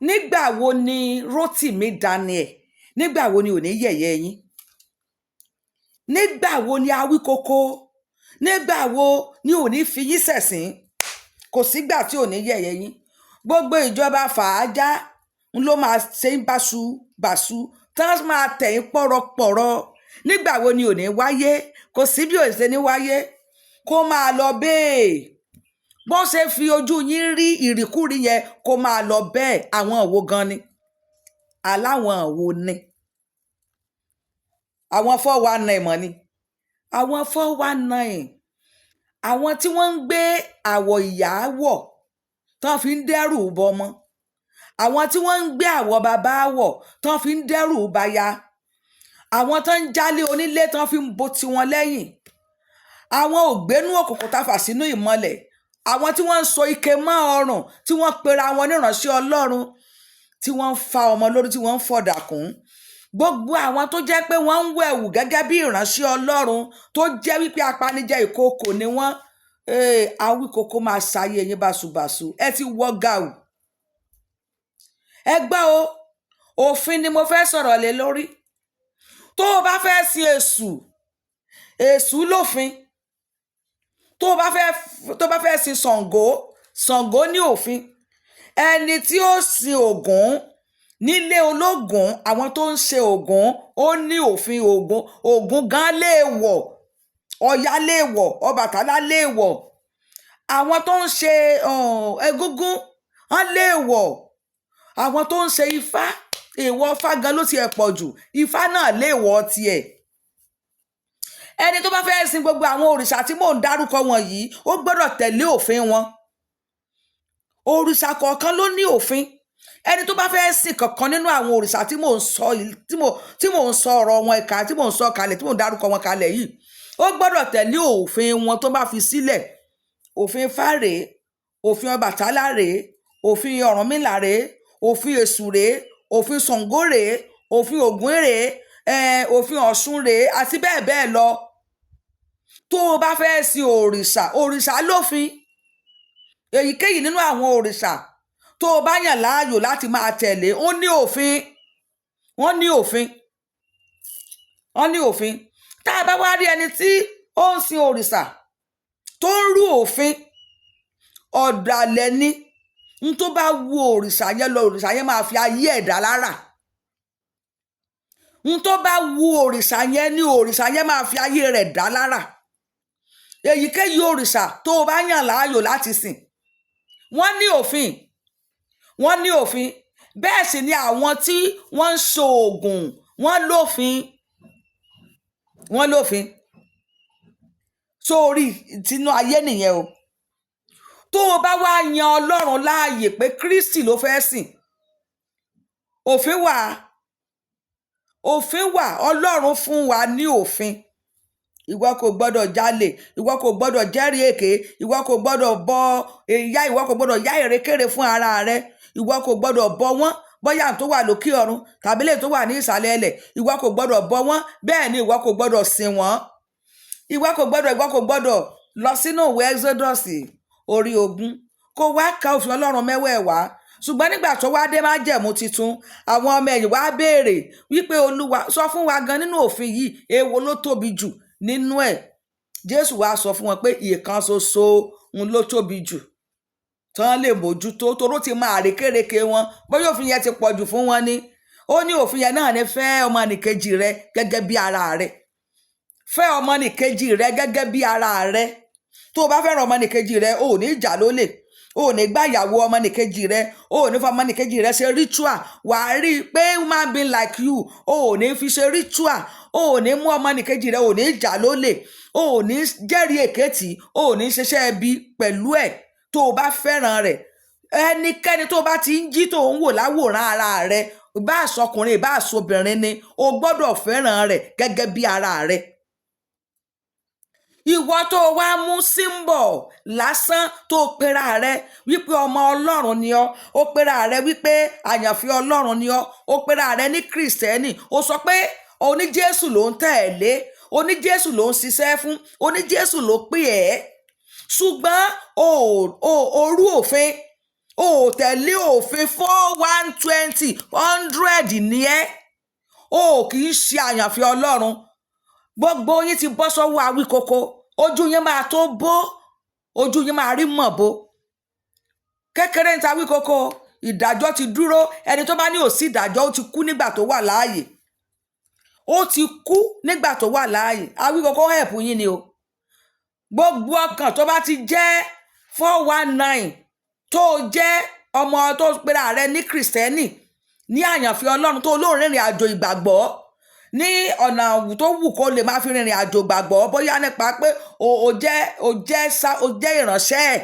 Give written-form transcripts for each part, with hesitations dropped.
Nígbà wo ni Rotimi Daniel, nígbà wo ni ò ní yẹ̀yẹ́ yín? Nígbà wo ni Awíkoko, nígbà wo ni ò ní fi yín ṣẹ̀sín? Kò sígbà tí ò ní yẹ̀yẹ́ yín. Gbogbo ìjọba fàájà ń ló máa ṣe ń báṣu bàṣu tán, máa tẹ̀ yín pọ̀rọ̀pọ̀rọ̀. Nígbà wo ni ò ní wáyé? Kò sí bí ò ṣe ní wáyé, kó máa lọ bẹ́ẹ̀. Bó ṣe fi ojú yín rí ìrìkúrí yẹn, kó máa lọ bẹ́ẹ̀. Àwọn wo gan ni aláwọn wo ni àwọn 419 mọ̀ ni? Àwọn 419, àwọn tí wọ́n ń gbé àwọ̀ ìyá wọ̀ tán fi ń dẹ́rù bọmọ, àwọn tí wọ́n ń gbé àwọ̀ bàbá wọ̀ tán fi ń dẹ́rù baya, àwọn tán ń jálé onílé tán fi ń bo tiwọn lẹ́yìn, àwọn ògbénú òkùnkùn tafà sínú ìmọ̀lẹ̀, àwọn tí wọ́n ń so ike mọ́ ọrùn, tí wọ́n pera wọn níránṣẹ́ Ọlọ́run, tí wọ́n ń fa ọmọ lórí, tí wọ́n ń fọ̀dà kún, gbogbo àwọn tó jẹ́ pé wọ́n ń wẹ̀wù gẹ́gẹ́ bí ìránṣẹ́ Ọlọ́run, tó jẹ́ wípé apanijẹ ìkookò ni wọ́n. Awíkoko máa ṣayé yín báṣubàṣu. Ẹ ti wọ gàù. Ẹ gbọ́ o, òfin ni mo fẹ́ sọ̀rọ̀ lé lórí. Tó o bá fẹ́ sin Èṣù, Èṣù lófin. Tó bá fẹ́ sin Ṣàngó, Ṣàngó ní òfin. Ẹni tí ó sin Ògún nílé ológun, àwọn tó ń ṣe Ògún, ó ní òfin Ògún. Ògún gan léèwọ̀, Ọya léèwọ̀, Ọbàtálá léèwọ̀. Àwọn tó ń ṣe egúngún, wọ́n léèwọ̀. Àwọn tó ń ṣe Ifá, èèwọ̀ Ifá gan ló tiẹ̀ pọ̀ jù. Ifá náà léèwọ̀ tiẹ̀. Ẹni tó bá fẹ́ sin gbogbo àwọn òrìṣà tí mò ń dárúkọ wọn yìí, ó gbọ́dọ̀ tẹ̀lé òfin wọn. Òrìṣà kọ̀ọ̀kan ló ní òfin. Ẹni tó bá fẹ́ sìn kankan nínú àwọn òrìṣà tí mò ń sọ yìí, tí mò ń sọ ọ̀rọ̀ wọn ẹ̀ka, tí mò ń sọ kalẹ̀, tí mò ń dárúkọ wọn kalẹ̀ yìí, ó gbọ́dọ̀ tẹ̀lé òfin wọn tó bá fi sílẹ̀. Òfin Ifá rèé, òfin Ọbàtálá rèé, òfin Ọ̀rúnmìlà rèé, òfin Èṣù rèé, òfin Ṣàngó rèé, òfin Ògún rèé, òfin Ọ̀ṣun rèé, àti bẹ́ẹ̀ bẹ́ẹ̀ lọ. Tó o bá fẹ́ sin òrìṣà, òrìṣà lófin. Èyíkéyìí nínú àwọn òrìṣà tó o bá yàn láàyò láti máa tẹ̀lé, ó ní òfin. Wọ́n ní òfin, wọ́n ní òfin. Tá a bá wá rí ẹni tí ó ń sin òrìṣà tó ń rú òfin, ọ̀dàlẹ̀ ni. N tó bá wu òrìṣà yẹn lọ, òrìṣà yẹn máa fi ayé ẹ̀dá lára. N tó bá wu òrìṣà yẹn ní òrìṣà yẹn máa fi ayé rẹ̀ dá lára. Èyíkéyìí òrìṣà tó o bá yàn láàyò láti sìn, wọ́n ní òfin, wọ́n ní òfin. Bẹ́ẹ̀ sì ni àwọn tí wọ́n ń ṣe oògùn, wọ́n lófin, wọ́n lófin. Sórí tinú ayé nìyẹn o. Tó o bá wá yan Ọlọ́run láàyè pé Kristi ló fẹ́ sìn, òfin wà, òfin wà. Ọlọ́run fún wa ní òfin. Ìwọ kò gbọ́dọ̀ jalè, ìwọ kò gbọ́dọ̀ jẹ́rìí èké, ìwọ kò gbọ́dọ̀ bọ ìyá, ìwọ kò gbọ́dọ̀ yá èrèkére fún ara rẹ, ìwọ kò gbọ́dọ̀ bọ wọ́n, bóyá tó wà lókè ọ̀run tàbí lè tó wà ní ìsàlẹ̀ ilẹ̀, ìwọ kò gbọ́dọ̀ bọ wọ́n, bẹ́ẹ̀ ni ìwọ kò gbọ́dọ̀ sìn wọ́n. Ìwọ kò gbọ́dọ̀ lọ sínú ìwé Exodus orí 20, kó wá ka òfin Ọlọ́run mẹ́wẹ̀ẹ̀wá. Ṣùgbọ́n nígbà tó wá dé Májẹ̀mú Titun, àwọn ọmọ ẹ̀yìn wá béèrè wípé, "Olúwa, sọ fún wa gan nínú òfin yìí, èwo ló tóbi jù nínú ẹ̀?" Jésù wá sọ fún wọn pé ìkan ṣoṣo ń ló tóbi jù tán lè mójútó, toró ti máa rékèrèké wọn, bóyá òfin yẹn ti pọ̀ jù fún wọn ni. Ó ní òfin yẹn náà ní fẹ́ ọmọnìkejì rẹ gẹ́gẹ́ bí ara rẹ. Fẹ́ ọmọnìkejì rẹ gẹ́gẹ́ bí ara rẹ. Tó o bá fẹ́ràn ọmọnìkejì rẹ, o ò ní jà lólè, o ò ní gbá ìyàwó ọmọnìkejì rẹ, o ò ní fọ ọmọnìkejì rẹ ṣe ritual. Wà á rí i pé human being like you, o ò ní fi ṣe ritual, o ò ní mú ọmọnìkejì rẹ, o ò ní jà lólè, o ò ní jẹ́rìí èké tì, o ò ní ṣiṣẹ́ ẹbí pẹ̀lú ẹ̀. Tó o bá fẹ́ràn rẹ̀, ẹnikẹ́ni tó o bá ti ń jí tó ń wò láwòrán ara rẹ, ìbá àsọkùnrin, ìbá àsọbìnrin ni, o gbọ́dọ̀ fẹ́ràn rẹ̀ gẹ́gẹ́ bí ara rẹ. Ìwọ tó o wá mú symbol lásán, tó o pera rẹ wípé ọmọ Ọlọ́run ni ọ́, o pera rẹ wípé àyànfẹ́ Ọlọ́run ni ọ́, o pera rẹ ní Kìrìsìtẹ́nì, o sọ pé oní Jésù ló ń tẹ̀lé, oní Jésù ló ń ṣiṣẹ́ fún, oní Jésù ló pè ẹ́, ṣùgbọ́n o rú òfin. O ò tẹ̀lé òfin. 4 1 20 100 ní ẹ́. O kì í ṣe àyànfẹ́ Ọlọ́run. Gbogbo yín ti bọ́ sọ́wọ́ Awíkoko. Ojú yín máa tó bó, ojú yín máa rí mọ̀ bó. Kékeré ń ta Awíkoko. Ìdájọ́ ti dúró. Ẹni tó bá ní òsì ìdájọ́, ó ti kú nígbà tó wà láàyè, ó ti kú nígbà tó wà láàyè. Awíkoko help yín ni o. Gbogbo ọkàn tó bá ti jẹ́ 419, tó jẹ́ ọmọ tó pera rẹ ní Kìrìsìtẹ́nì, ní àyànfẹ́ Ọlọ́run, tó lóun rìnrìn àjò ìgbàgbọ́ ní ọ̀nà tó wù kó lè máa fi rìnrìn àjò ìgbàgbọ́, bóyá nípa pé o jẹ́ ìránṣẹ́ ẹ̀,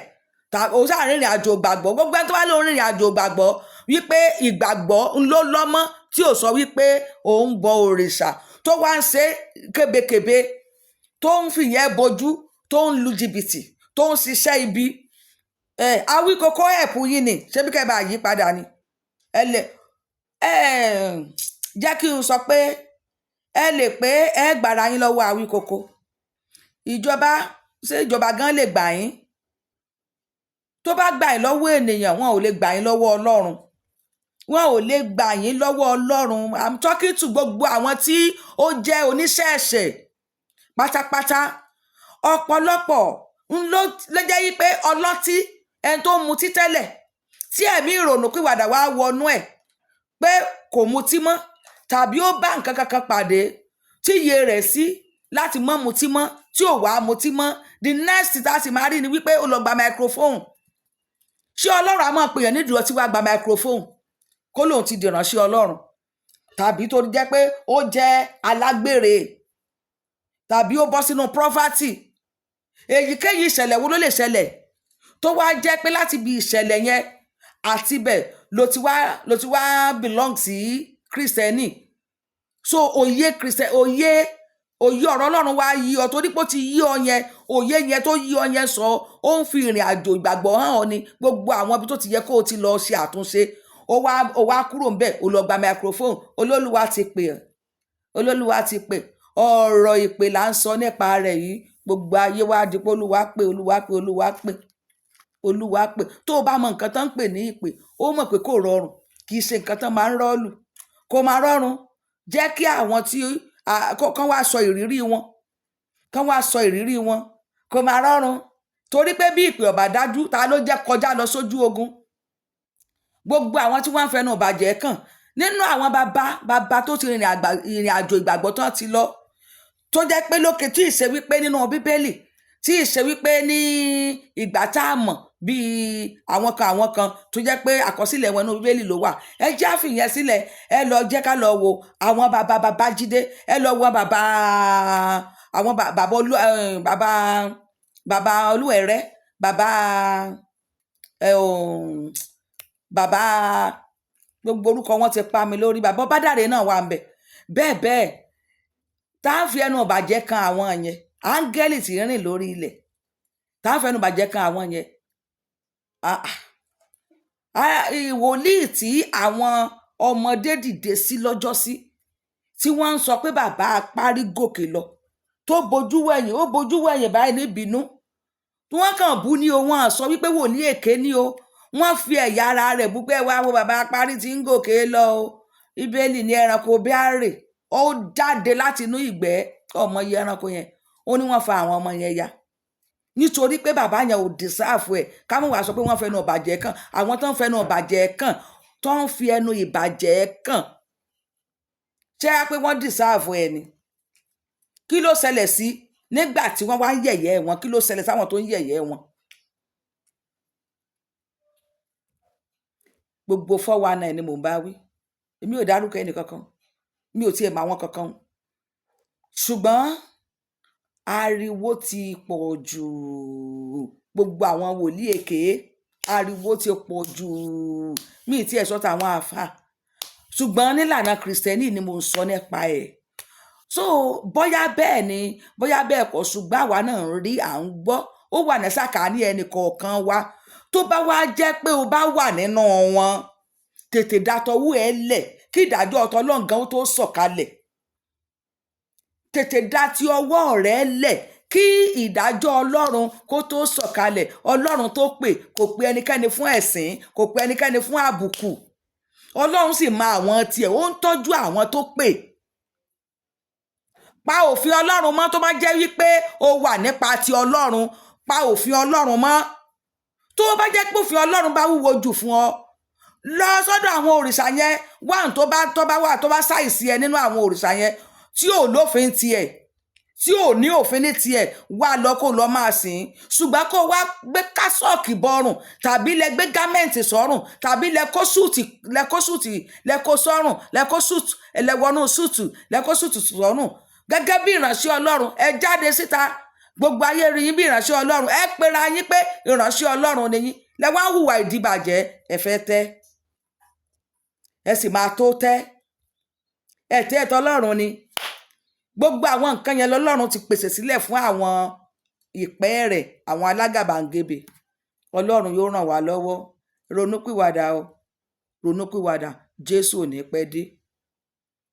o sáà rìnrìn àjò ìgbàgbọ́. Gbogbo ẹni tó bá lóun rìnrìn àjò ìgbàgbọ́, wípé ìgbàgbọ́ ń ló lọ́mọ́, tí ò sọ wípé òun bọ òrìṣà, tó wá ń ṣe kébékébé, tó ń fìyẹn bojú, tó ń lu jìbìtì, tó ń ṣiṣẹ́ ibi ẹ, Awíkókó help yín ni. Ṣé bí kẹ́ bá yí padà ni? Ẹ lè ẹ jẹ́ kí n sọ pé ẹ lè pé ẹ gbàrà yín lọ́wọ́ Awíkókó. Ìjọba, ṣé ìjọba gan lè gbà yín? Tó bá gbà yín lọ́wọ́ ènìyàn, wọn ò lè gbà yín lọ́wọ́ Ọlọ́run. Wọn ò lè gbà yín lọ́wọ́ Ọlọ́run. I'm talking to gbogbo àwọn tí ó jẹ́ oníṣẹ́ ẹ̀ṣẹ̀ pátápátá. Ọ̀pọ̀lọpọ̀ ń ló jẹ́ yí pé ọlọ́tí, ẹni tó ń mutí tẹ́lẹ̀, tí ẹ̀mí ìrònúpìwàdà wá wọnú ẹ̀ pé kò mutí mọ́, tàbí ó bá nǹkan kankan pàdé tí iye rẹ̀ sí láti mọ́ mutí mọ́, tí ò wá mutí mọ́, the next tá a sì máa rí ni wípé ó lọ gba microphone. Ṣé Ọlọ́run á máa pèèyàn nídìí ọtí wá gba microphone, kó lóun ti dìránṣẹ́ Ọlọ́run? Tàbí tó jẹ́ pé ó jẹ́ alágbèrè, tàbí ó bọ́ sínú poverty, èyíkéyìí ìṣẹ̀lẹ̀ wo ló lè ṣẹlẹ̀ tó wá jẹ́ pé láti ibi ìṣẹ̀lẹ̀ yẹn àti bẹ̀ ló ti wá belong sí Kristẹni? So òye Kristẹni, òye ọ̀rọ̀ Ọlọ́run wá yí ọ, torí pé ó ti yí ọ yẹn. Òye yẹn tó yí ọ yẹn sọ, ó ń fi ìrìn àjò ìgbàgbọ́ hàn ọ ní gbogbo àwọn ibi tó ti yẹ kó o ti lọ ṣe àtúnṣe. Ó wá kúrò ńbẹ̀, ó lọ gba microphone, olólùwà ti pè ẹ́, olólùwà ti pè. Ọ̀rọ̀ ìpè là ń sọ nípa rẹ̀ yìí. Gbogbo ayé wá di pé Olúwa pè, Olúwa pè, Olúwa pè, Olúwa pè. Tó o bá mọ nǹkan tán ń pè ní ìpè, ó mọ̀ pé kò rọrùn. Kì í ṣe nǹkan tán máa ń rọ́ọ̀lù, kò máa rọrùn. Jẹ́ kí àwọn tí kán wá sọ ìrírí wọn, kán wá sọ ìrírí wọn. Kò máa rọrùn, torí pé bí ìpè ọ̀bà dájú, ta ló jẹ́ kọjá lọ sójú ogun? Gbogbo àwọn tí wọ́n ń fẹnu ìbàjẹ́ kàn nínú àwọn bàbá bàbá tó ti rìnrìn ìrìn àjò ìgbàgbọ́ tán ti lọ, tó jẹ́ pé lókè tí ì ṣe wípé nínú Bíbélì, tí ì ṣe wípé ní ìgbà tá a mọ̀ bíi àwọn kan tó jẹ́ pé àkọsílẹ̀ wọn nínú Bíbélì ló wà, ẹ jẹ́ àfìyẹn sílẹ̀. Ẹ lọ jẹ́ ká lọ wo àwọn bàbá bàbá Jídé, ẹ lọ wo bàbá àwọn bàbá olú, bàbá bàbá Olúwẹ̀rẹ́, bàbá ẹ bàbá, gbogbo orúkọ wọn ti pa mi lórí. Bàbá Bádàrẹ náà wà ń bẹ̀ bẹ́ẹ̀ bẹ́ẹ̀. Tá a fi ẹnu ìbàjẹ́ kan àwọn yẹn, áńgẹ́lì tí ń rìn lórí ilẹ̀, tá a fi ẹnu ìbàjẹ́ kan àwọn yẹn. Ah, ah, wòlíì tí àwọn ọmọdé dìde sí lọ́jọ́sí, tí wọ́n ń sọ pé bàbá apárí gòkè lọ, tó bojú wẹ̀yìn, ó bojú wẹ̀yìn báyìí níbínú, tí wọ́n kàn bú ní o. Wọ́n sọ wípé wòlíì èké ní o. Wọ́n fi ẹ̀yà ara rẹ̀ bú pé wá wo bàbá apárí tí ń gòkè lọ o. Bíbélì ní ẹranko bí àrè ó jáde láti inú ìgbẹ́. Ọmọ iye ẹranko yẹn, ó ní wọ́n fa àwọn ọmọ yẹn ya nítorí pé bàbá yẹn ò deserve ẹ̀. Ká mọ̀ wá sọ pé wọ́n fẹnu ìbàjẹ́ kàn. Àwọn tó ń fẹnu ìbàjẹ́ kàn, tó ń fi ẹnu ìbàjẹ́ kàn, ṣé á pé wọ́n deserve ẹ̀ ni? Kí ló ṣẹlẹ̀ sí nígbà tí wọ́n wá ń yẹ̀yẹ́ wọn? Kí ló ṣẹlẹ̀ sáwọn tó ń yẹ̀yẹ́ wọn? Gbogbo 419 ni mò ń bá wí. Èmi ò dárúkọ ẹnì kankan, mi ò tiẹ̀ mọ àwọn kankan, ṣùgbọ́n ariwo ti pọ̀ jù. Gbogbo àwọn wòlíì èké, ariwo ti pọ̀ jù. Mi ì tiẹ̀ sọ tàwọn àáfàá, ṣùgbọ́n nílànà Kìrìsìtẹ́nì ni mo ń sọ nípa ẹ̀. So bóyá bẹ́ẹ̀ ni, bóyá bẹ́ẹ̀ kọ́, ṣùgbọ́n àwa náà ń rí, à ń gbọ́, ó wà ní sàkáání ẹnì kọ̀ọ̀kan wa. Tó bá wá jẹ́ pé o bá wà nínú wọn, tètè dàtọ̀wọ́ ẹ lẹ̀ kí ìdájọ́ ọ̀tọ̀ ọlọ́ǹgán tó sọ̀kalẹ̀. Tètè dá ti ọwọ́ rẹ lẹ̀. Kí ìdájọ́ Ọlọ́run kó tó sọ̀kalẹ̀. Ọlọ́run tó pè, kò pe ẹnikẹ́ni fún ẹ̀sín, kò pe ẹnikẹ́ni fún àbùkù. Ọlọ́run sì mọ àwọn tiẹ̀, ó ń tọ́jú àwọn tó pè. Pa òfin Ọlọ́run mọ́. Tó bá jẹ́ wípé o wà nípa ti Ọlọ́run, pa òfin Ọlọ́run mọ́. Tó bá jẹ́ pé òfin Ọlọ́run bá wúwo jù fún ọ, lọ sọ́dọ̀ àwọn òrìṣà yẹn. Wá tó bá wà, tó bá ṣàìsí ẹ nínú àwọn òrìṣà yẹn tí ò lófin tiẹ̀, tí ò ní òfin ní tiẹ̀, wá lọ kó lọ máa sìn. Ṣùgbọ́n kó wá gbé cassock bọrùn, tàbí lẹ gbé garment sọ́rùn, tàbí lẹ kó suit, lẹ kó sọ́rùn, lẹ kó suit, lẹ wọnú suit, lẹ kó suit sọ́rùn gẹ́gẹ́ bí ìránṣẹ́ Ọlọ́run, ẹ jáde síta, gbogbo ayé rí yín bí ìránṣẹ́ Ọlọ́run, ẹ pera yín pé ìránṣẹ́ Ọlọ́run ni yín, lẹ wá ń hùwà ìdíbàjẹ́, ẹ fẹ́ tẹ́, ẹ sì máa tó tẹ́ ẹ tẹ́ ẹ̀tọ́ Ọlọ́run ni. Gbogbo àwọn nǹkan yẹn lọ́lọ́run ti pèsè sílẹ̀ fún àwọn ìpẹ́ rẹ̀, àwọn alágàbàǹgebè. Ọlọ́run yóò ràn wá lọ́wọ́. Ronúpìwàdà o, ronúpìwàdà. Jésù ò ní pẹ́ dé.